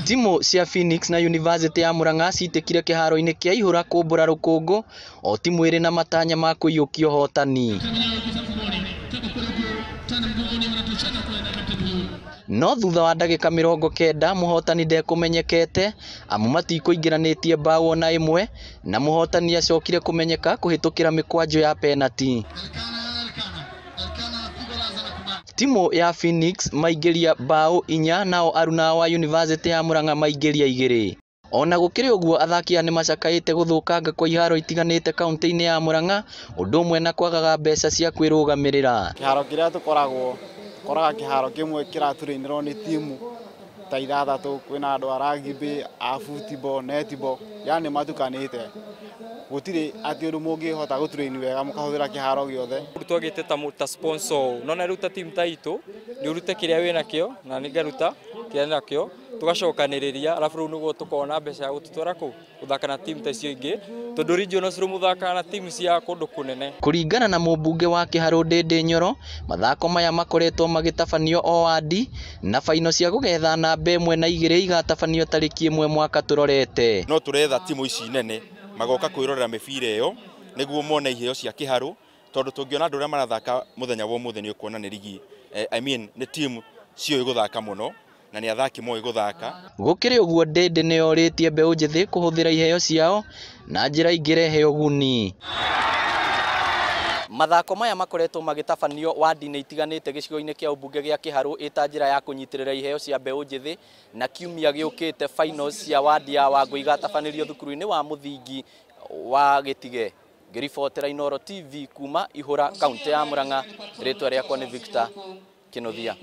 Timu cia Phoenix na University ya Murang'a ciitĩkire kĩharo-inĩ kĩa Ihũra kũmbũra rũkũngũ, o timu ĩrĩ na matanya ma kũiyũkia ũhotani. No thutha wa ndagĩka 90 mũhotani ndekũmenyekete amu matikũingĩranĩtie mbaũ ona ĩmwe na mũhotani acokire kũmenyeka kũhĩtũkĩra mĩkwanjo ya penati. Timu ya Phoenix maingĩria mbaũ 4 nao aruna wa University ya Murang'a maingĩria 2. Ona gũkĩrĩ ũguo athaki aya nĩmacakaĩte gũthũkanga kwa iharo itiganĩte kaunti-inĩ ya Murang'a ũndũ ũmwe na kwagaga mbeca cia kwĩrũgamĩrĩra. Kĩharo kĩrĩa tũkoragwo koraga kĩharo kĩmwe kĩratũrĩnĩrwo nĩ timu ta ithathatũ, kwĩna andũ a rugby, a football, netball, yani matukanĩte. Gũtirĩ atĩ ũndũ mũngĩhota gũtũrĩni wega mũkahũthĩra kĩharo gĩothe. Twagĩte ta sponsor nona rĩu ta timu ta itũ nĩ ũrute kĩrĩa wĩna kĩo na nĩ ngaruta kĩrĩa nakĩo tũgacokanĩrĩria alafu rĩu nĩguo tũkona mbeca ya gũtũtwara kũ gũthaka na timu ta icio ingĩ tondũ regionals rĩu mũthakaga na timu cia kũndũ kũnene. Kũringana na mũmbunge wa Kĩharũ Ndĩndĩ Nyoro, mathako maya makoretwo magĩtabanio o wandi na baino cia gũgetha namba 1 na 2 igatabanio tarĩki 1 mwaka tũrorete. No tũretha timu ici nene magoka kwĩrorera mĩbira ĩyo nĩguo mone iheo cia Kĩharũ tondũ tũngĩona andũ arĩa marathaka mũthenya wa ũmũthĩ nĩ ũkuona nĩ rigi, I mean nĩ timu ciũĩ gũthaka mũno na nĩ athaki moĩ gũthaka. Gũkĩrĩ ũguo Ndĩndĩ nĩorĩtie mbeũ njĩthĩ kũhũthĩra iheo ciao na njĩra ingĩrehe ũguni. Mathako maya makoretwo magĩtabanio wandi-inĩ itiganĩte gĩcigo-inĩ kĩa ũmbunge gĩa Kĩharũ ĩta njĩra ya kũnyitĩrĩra iheo cia mbeũ njĩthĩ na kiumia gĩũkĩte finals cia wandi ya Wangũ igatabanĩrio thukuru-inĩ wa mũthingi wa Gĩtige. Ngĩribotera Inooro TV kuma Ihũra kaunti ya Murang'a, rĩtwa rĩakwa nĩ Victor Kĩnuthia.